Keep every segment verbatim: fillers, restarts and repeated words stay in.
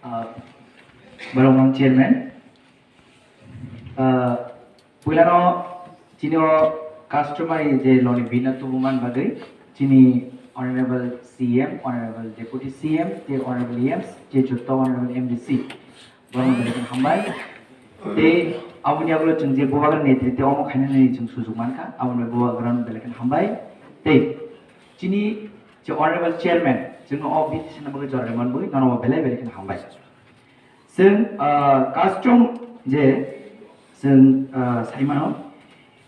Ah, Borok mang chairman. Ah, puilano chini o customary je loni bina tubuman bagwi chini honorable C M, honorable deputy C M, je honorable E Ms, je jotto honorable M D C. Borok belai kheno hambai. Tei aboni yagulo chwng je bubagra netritwe omo khainani chwng sujuk mankha, aboni bai bubagrano belai kheno hambai. Tei chini je honorable chairman, chwngno o B T C ni bagwi jora rwmani bagwi nono belai belai kheno hambai. Chwng, ah, custom je chwng, ah, saimano,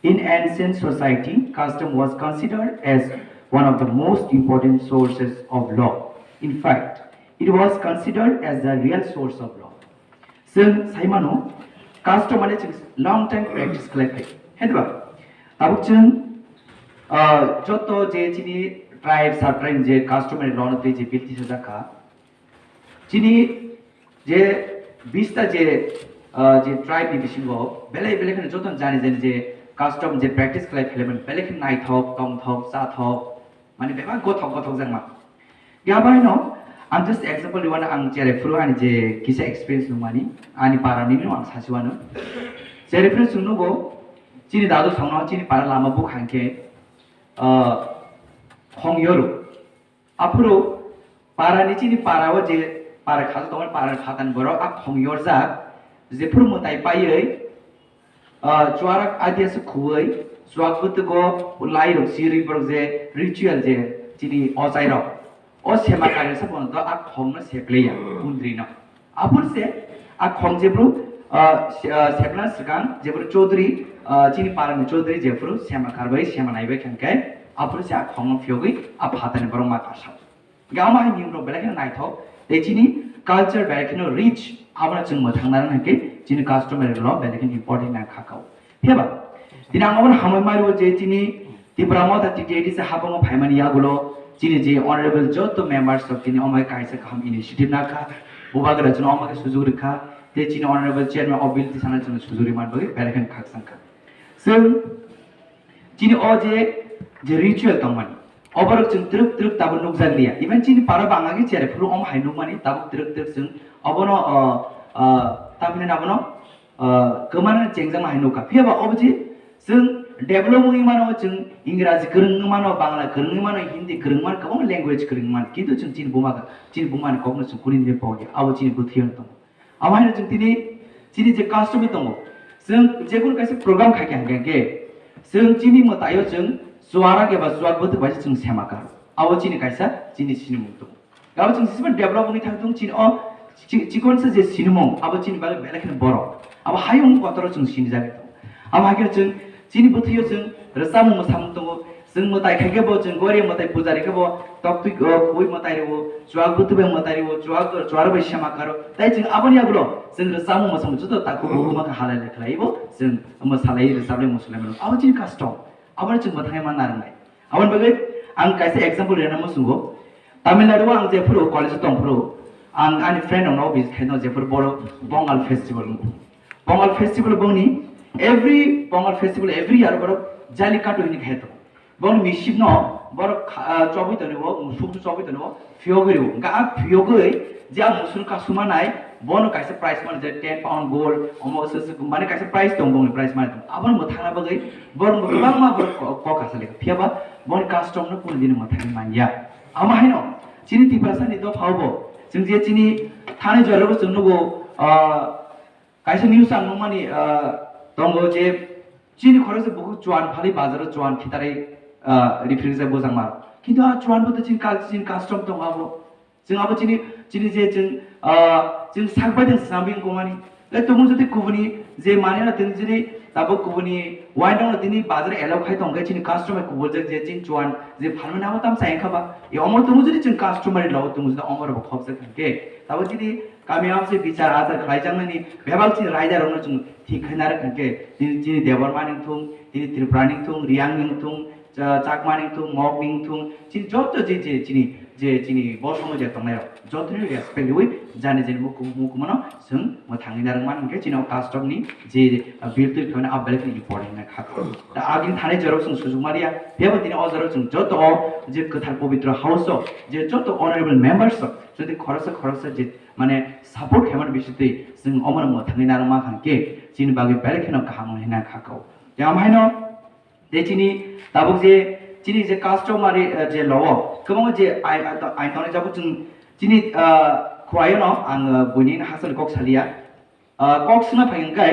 in ancient society, custom was considered as one of the most important sources of law. In fact, it was considered as the real source of law. Chwng saimano, custom mane chwng long time practice khlai phai. Hethba? Tabuk chwng, ah, joto je chini tribe, sub-tribe je customary law no twi je bill tisa jakha, chini je bista je, ah, je tribe ni bisingo belai belai kheno joto jani jani je custom je practice khlai phailaimani belai kheno naithok, tongthok, chathok, mane bebak gothok gothok jakma. Yabai no ang just example riwano ang chwrai phuru ani je kisa experience nungmani ani para nini ang sasiwano. Chwrai phuru chwng nugo chini dadu songno chini para lama bukhang khe, ah, khong yoru. Aphuru para ni chini para o je para khajo tongmani para ni phatani borok a khong yorjak jephuru mwtai paiwi, ah, chuarak adia se khuwi chuak bwtwgo lai rok sirwi borok je ritual je chini ochai rok o sema kaisa bono to a khong no sepleya kundri no. Aphuru se a khong jephuru, ah, se-, ah, sepna swkang jephuru chaudhuri, ah, chini para ni chaudhuri jephuru sema karbai sema naibai khankhe aphuru se a khong no phiyogwi a phatani borok ma karsa. Gama hai niyom rok belai kheno naithok, tei chini culture belai kheno rich, abono chwng mwthang narwk hinkhe chini customary law belai kheno important nang kha kao. Phiya ba, tini ang obono hambai mairu je chini Tipra Motha T T A D C habango phaimani yagulo chini je honorable joto members rok tini omo kaisa kaham initiative nakha, bubagra chwngno omo khe sujuk rwkha, tei chini honorable chairman o bill tisana chwngno sujuk rwmani bagwi belai kheno khakchang kha. Chwng chini o je, je ritual tongmani, oborok chwng twrwk twrwk tabuk nukjak liya. Even chini para bangagi chere phuru omo hai nukmani tabuk twrwk twrwk chwng obono, o, o, tamhinani abono, o, kwmana chengjakma hai nukha. Phiya ba obo je chwng develop wngwi mano, chwng Ingraji kwrwngwi mano, Bangla kwrwngwi mano, Hindi kwrwngwi mano, kwbangma language kwrwngwi mano. Kintu chwng chini buma, chini bumani kokno chwng kuni dini pogya. Abo chini bwthwio tongo. Abo haino chwng tini chini je custom tongo, chwng jekunu kaisa program khai kha hwnkhe, chwng chini mwtaio chwng chuarak eba chuak bwtwk bai chwng sema kha. Abo chini kaisa chini sinimung tongo. Abo chwng sisima develop wngwi thang tongo chini o chi-, chikon se je sinimung abo chini bagwi belai kheno borok. Abo hayung kotoro chwng sinijagwi tongo. Abo hai kheno chwng chini bwthwio chwng rwchapmung mwsamung tongo. Chwng mwtai khai khe bo chwng gori mwtai pujari khe bo toktwi, o, kubui mwtai rwo, chuak bwtwi bai mwtai rwo, chuak, chuar bai sema karo. Tai chwng aboni yagulo chwng rwchapmung mwsamung joto takhuk bukhuk ma kha halai lai khlai bo chwng mwsalai rwchaplai musulai mano. Abo chini custom. Abono chwng mwthangwi ma narwknai. Aboni bagwi ang kaisa example rwna muchungo. Tamil Nadu o ang jephuru college o tongphuru ang ani friend rokno visit khaino jephuru boro Pongal festival wngkha. Pongal festival boni every Pongal festival every year borok Jallikattu hinwi khe tongo. Boni misikno borok kha-, ah, chobwi tongo, musuk chobwi tongo, phiyogwi rwo. Hwnkhe a phiyogwi je a musuk kasuma nai, bono kaisa prize mano je ten pound gold, omo se se mane kaisa prize tongo, boni prize mano tongo. Abono mwthangna bagwi borok bo kwbangma borok ko-, kok kasa lekha. Phiya ba boni custom no kunu dino mwthangwi manya. Amo haino chini Tiprasa ni dopha o bo chwng je chini thani jora bo chwng nugo, ah, Kaisa news ang nukmani, ah, tongo je chini khoroksa bukhuk chuan phalwi bazaro chuan khitarwi, ah, rifrikjak bujangma. Kintu a chuan bo to chini culture, chini custom tongo abo. Chwng abo chini, chini je chwng, ah, chwng sak bai de swnamwi wngkukmani. Le tongo jodi kubuni je manwi no tini jodi tabuk kubuni wine rok no tini bazar allow khai tongkhe chini custom bai kubuljak je chini chuan je phalmani abo tamo chayeng kha ba. E omo tongo jodi chwng customary law tongo jodi omo rok bo khopjak hinkhe tabuk chini Kami amse bichar achar khlaijaknani bebak chini raidarokno chwng thik khaina rwkha khe, chini, chini Debbarma ni wngthung, chini Tripura ni wngthung, Reang ni wngthung, Cha-, Chakma ni wngthung, Mok ni wngthung, chini joto je, je chini, je chini bo somoje tongnairok, jotoni respect riwi jani jani mukum-, mukumano chwng mwthangwi narwkmani hwnkhe chini o custom ni je, ah, bill twi khlaimani abo belai kheno important wngkha. Da agini thani jorok chwng sujukma riya, phiyaba tini o jorok chwng joto o je kwthar pobitro house o je joto honorable members rok, Jodi khoroksa khoroksa je mane support khaimani bisingtwi chwng omono mwthangwi narwkma hwnkhe chini bagwi belai kheno kaham wngwi hwnwi kha kok. Tei omo haino tei chini tabuk je chini je customary, eh, je law o kwbangma je ain, ain tongnai jabo chwng chini, ah, khwlaio no ang, ah, buini hasteni kok saliya. Ah, kok swngna phai hwnkhe,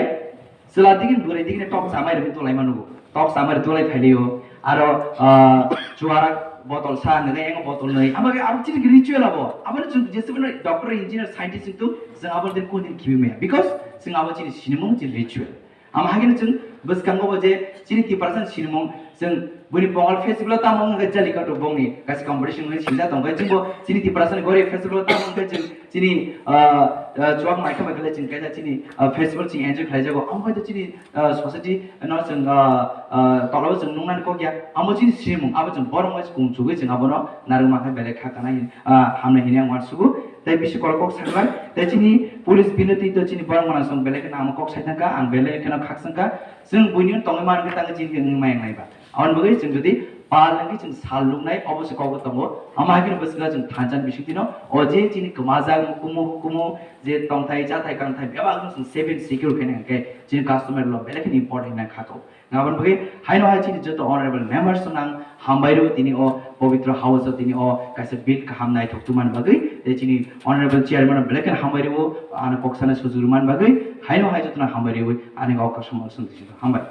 chwla digini bwrwi digini tok chamai rwgwi tulaima nugo. Tok chamai rwgwi tulai phailio. Aro, ah, chuarak botol sa nwngnai, engo botol nwi. Abo khe abo chini ritual abo. Abo chwng jesubano doctor, engineer, scientist wngtong, chwng abo din kunu din khibi maya. Because chwng abo chini sinimung, chini ritual. Amo hai kheno chwng bwskango bo je chini Tiprasa sinimung, chwng buini Pongal festival o tamo wngkha Jallikattu bongni kaisa competition wngwi sijak tongkha. Chwngbo chini Tiprasa ni gori festival o tamo wngkha chwng chini, ah, ah, chuak maikha bai khlai chwng kaisa chini, ah, festival chwng enjoy khlaijago. Amo hai to chini, ah, society no chwng, ah, ah, tolabo chwng nungnani kok ya. Amo chini sinimung, abo chwng borok wngwi chwng chugwi chwng abono narwk mankha belai kha kanai, ah, hamnai hinwi ang uansugo. Tei bisi kolok kok sakha. Tei chini police binoti to chini borok mano chwng belai kheno amo kok sai thangkha, ang belai kheno khakchangkha. Chwng buini tongwi mankha tangwi chini wngwi maya wngnai ba. Aboni bagwi chwng jodi pal wngkhe chwng sal luknai, obo se kok tongo. Amo hai kheno bwskango chwng thansa ni bisingtwi no o je chini kwmajak kumu kumu je tongthai chathai kangthai bebak no chwng seven secure khe nang khe chini customer lo belai kheno important nang kha kok. Aboni bagwi haino hai chini joto honorable members no ang hambai rw tini o Pavitra House o tini o kaisa bill kaham naithok tongmani bagwi tei chini honorable chairman no belai kheno hambai rw ano kok sana sujurmani bagwi haino hai joto no hambai rw ani o kok samung sung hambai.